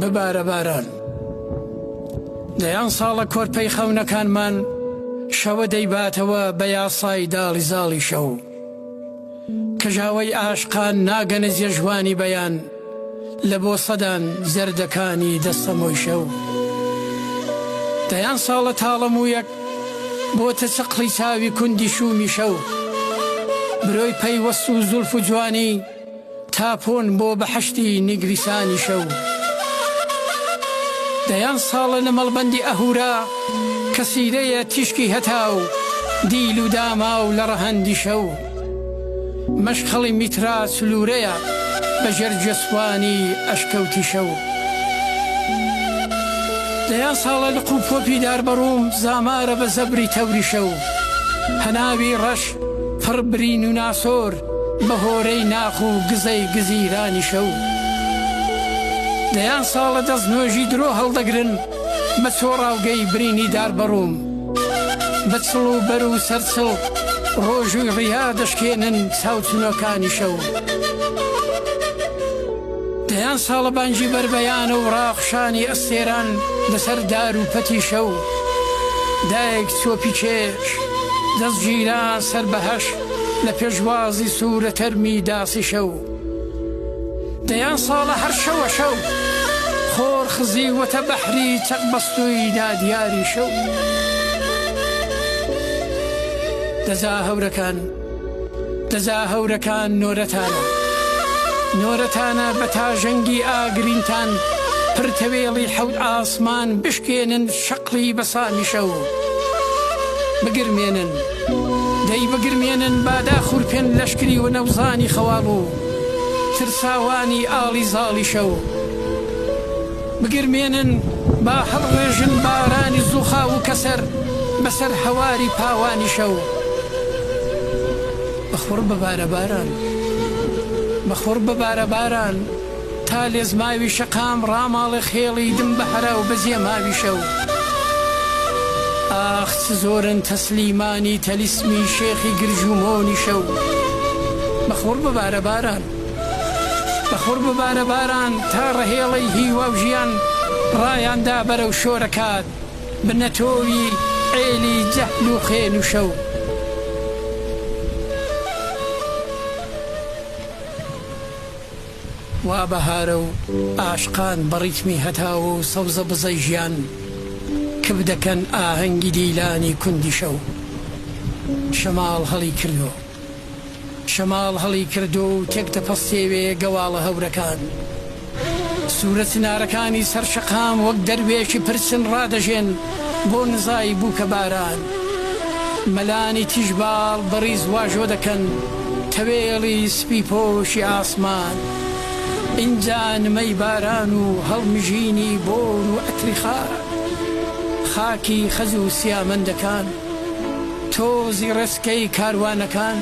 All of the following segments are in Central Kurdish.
ببارە باران. دەیان ساڵە کۆرپەی خەونەکانمان شەوە دەیباتەوە بە یاسای داڵی زاڵی شەو. کەژاوەی ئاشقان ناگەنە جێژوانی بەیان لە بۆ سەدان زەردەکانی دەستەمۆی شەو. دەیان ساڵە تاڵە موویەک بۆتە چەقڵی چاوی کوندی شوومی شەو. برۆی پەیوەست و زوڵف و جوانی تاپۆن بۆ بەحەشتی نیگریسانی شەو. دەیان ساڵە لە مەڵبەندی ئەهوورا کەسیرەیە تیشکی هەتاو دیل و داماو لە ڕەهەندی شەو. مەشخەڵی میترا چلوورەیە بە ژێر گوێسوانی ئەشکەوتی شەو. دەیان ساڵە لق و پۆپی داربەڕووم زامارە بە زەبری تەوری شەو. هەناوی ڕەش پڕ برین و ناسۆر بە هۆرەی ناخ و گزەی گزیرانی شەو. دەیان ساڵە دەست نوێژی درۆ هەڵدەگرن بە چۆڕاوگەی برینی داربەڕووم. بە چڵ و بەر و سەرچڵ ڕۆژووی ڕیا دەشکێنن چاوچنۆکانی شەو. دەیان ساڵە بانگی بەربەیانە و ڕاخشانی ئەستێران لەسەر دار و پەتی شەو. دایک چۆپی کێش، دەست گیران سەر بەهەش لە پێشوازی سوورە تەرمی داسی شەو. دەیان ساڵە هەر شەوە شەو خۆر خزیوەتە بەحری چەق بەستووی نادیاری شەو. دەزا هەورەکان دەزا هەورەکان نۆرەتانە نۆرەتانە بە تاژەنگی ئاگرینتان پرتەوێڵی حەوت ئاسمان بشکێنن شەقڵی بەسامی شەو بگرمێنن. دەی بگرمێنن با داخورپێن لەشکری ونەوزانی خەواڵ و ترساوانی ئاڵی زاڵی شەو. بگرمێنن با هەڵڕێژن بارانی زووخاو و کەسەر بەسەر هەواری پاوانی شەو. بەخوڕ ببارە باران. بەخوڕ ببارە باران. تا لێزماوی شەقام ڕاماڵێ خێڵی دم بە هەرا و بەجێ ماوی شەو. ئاخ چ زۆرن تەسلیمانی تەلیسمی شێخی گرژ و مۆنی شەو. بە خوڕ ببارە باران. بە خوڕ ببارە باران تا ڕەهێڵەی هیوا و ژیان ڕایان دا بەرەو شۆرەکات بنە تۆوی عێلی جەهل و خێن و شەو. وا بەهارە و ئاشقان بە ڕیتمی هەتاو و سەوزە بزەی ژیان کپ دەکەن ئاهەنگی دیلانی کوندی شەو شەماڵ هەڵی کردۆ شەماڵ هەڵی کردۆ و تێک دەپەستێوێ گەواڵە هەورەکان سوورە چنارەکانی سەر شەقام وەک دەروێشی پرچن ڕادەژێن بۆ نزای بووکە باران. مەلانی تیژباڵ بە ڕیز واژۆ دەکەن تەوێڵی سپی پۆشی ئاسمان. ئینجا نمەی باران و هەڵمژینی بۆن و عەتری خاک. خاکی خەز و سیامەندەکان. تۆزی ڕێچکەی کاروانەکان.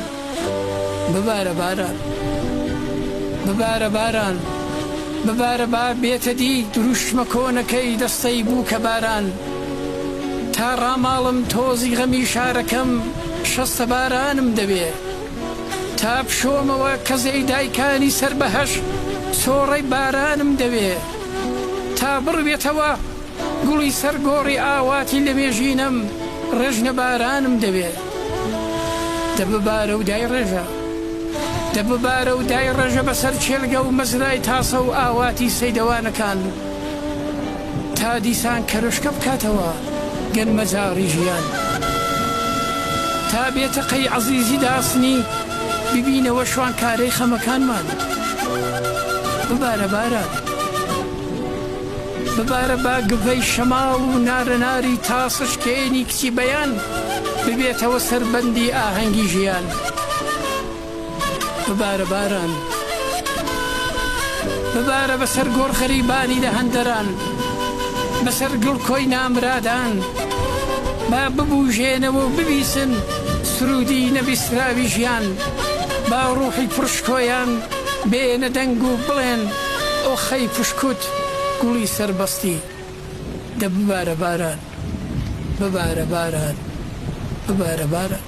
ببارە باران. ببارە باران. ببارە با بێتە دی دروشمە کۆنەکەی دەستەی بووکە باران. تا ڕاماڵم تۆزی غەمی شارەکەم شەستە بارانم دەوێ. تا بشۆمەوە کەزێی دایکانی سەر بەهەش سۆڕەی بارانم دەوێ. تا بڕوێتەوە گوڵی سەر گۆڕی ئاواتی لەمێژینەم ڕێژنە بارانم دەوێ. دە ببارە و دایڕێژە. دە ببارە و دایڕێژە بەسەر کێلگە و مەزرای تاسە و ئاواتی سەیدەوانەکان. تا دیسان کەرۆشکە بکاتەوە گەنمەجاڕی ژیان. تا بێتە قەی عەزیزی داسنی ببینەوە شوانکارەی خەمەکانمان. ببارە باران. ببارە با گڤەی شەماڵ و نارەناری تاسەشکێنی کچی بەیان ببێتەوە سەربەندی ئاهەنگی ژیان. ببارە باران. ببارە بەسەر گۆڕ غەریبانی لە هەندەران. بەسەر گڵکۆی نامرادان. با ببوژێنەوە و ببیسن سروودی نەبیستراوی ژیان. با ڕووحی پڕشکۆیان بێنە دەنگ و بڵێن ئۆخەی پشکوت گوڵی سەربەستی. دە ببارە باران. ببارە باران. ببارە باران.